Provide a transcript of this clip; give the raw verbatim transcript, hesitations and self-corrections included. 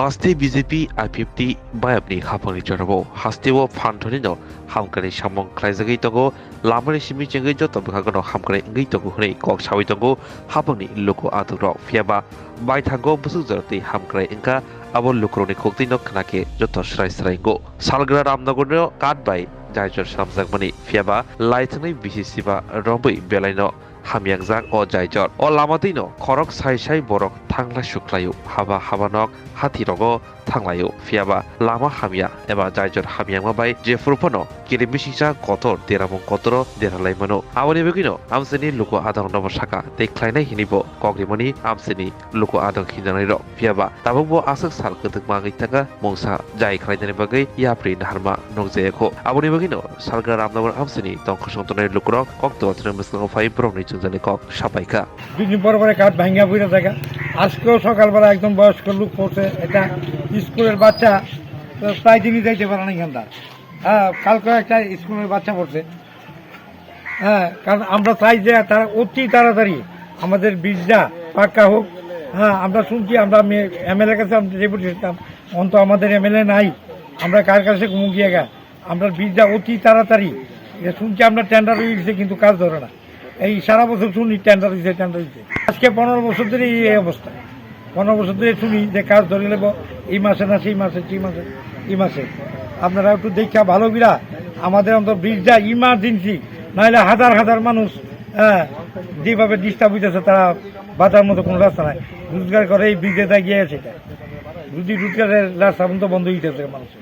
Haste B J P I P F T bayapni haphangni jorabo hasteo phanthonino hamkrai samung khlaijagwi tongo, lamani simi chengwi joto bwkhagono hamkrai wngwi tongo hwnwi kok sawi tongo haphangni luku adongrok. Phiyaba baithango bwswk jorotwi hamkrai wngkha, abo lukurokni khuktwino khnakhe joto swrai swrai wngo. Salgra Ramnagarno kat bai jaijor slamjakmani, phiyaba lai thwngnai bisi siba rombwi belaino hamyangjak o jaijor. O lama twino khorok sai sai borok thangla suklaio, haba haba nok hati rogo thanglaio, phiyaba lama hamya eba jaijor hamyangma bai jephuru phano kiri bisingsa kotor deramung kotoro deralaimano. Aboni bagwino amsini luku adong nobo saka tei khlainai hinibo kok rimani amsini luku adong hinjanai rok. Phiyaba tabukbo aswk sal kwdwkma wngwi thangkha, mungsa jai khlainani bagwi yapri naharma nukjaya kho. Aboni bagwino Salgra Ramnagar amsini tongkhosong tongnai lukurok kok twatwrwng bwskango phai borokni chwngjakni kok sapaikha. দুই দিন পর পরে কাঠ ভাঙিয়া পড়ে থাকে। আজকেও সকালবেলা একজন বয়স্ক লোক পড়ছে, এটা স্কুলের বাচ্চা, তো প্রায় দিনই যাইতে পারে না এখানটা। হ্যাঁ, কালকে একটা স্কুলের বাচ্চা পড়ছে। হ্যাঁ, কারণ আমরা চাই যে তারা অতি তাড়াতাড়ি আমাদের ব্রিজটা পাক্কা হোক। হ্যাঁ, আমরা শুনছি, আমরা এমএলএ কাছে আমরা ডেপুটেশন দিতাম, অন্ত আমাদের এমএলএ নাই, আমরা কার কাছে ঘুমু গিয়ে গা, আমরা ব্রিজটা অতি তাড়াতাড়ি, এটা শুনছি আমরা টেন্ডার হয়ে গেছে, কিন্তু কাজ ধরে না। এই সারা বছর শুনি টেন্ডার হয়েছে, টেন্ডার হয়েছে, আজকে পনেরো বছর ধরে এই অবস্থা। পনেরো বছর ধরে শুনি যে কাজ ধরে নেব এই মাসে না সেই মাসে, সেই মাসে, এই মাসে। আপনারা একটু দেখা ভালো বিরা আমাদের অন্তত ব্রিজটা ইমার্জেন্সি, নাহলে হাজার হাজার মানুষ, হ্যাঁ, যেভাবে ডিস্টার্ব হইতেছে, তারা বাঁচার মতো কোনো রাস্তা নাই। রোজগার করে এই ব্রিজে গিয়ে সেটা, রুজি রোজগারের রাস্তা পর্যন্ত বন্ধ হইতেছে মানুষের।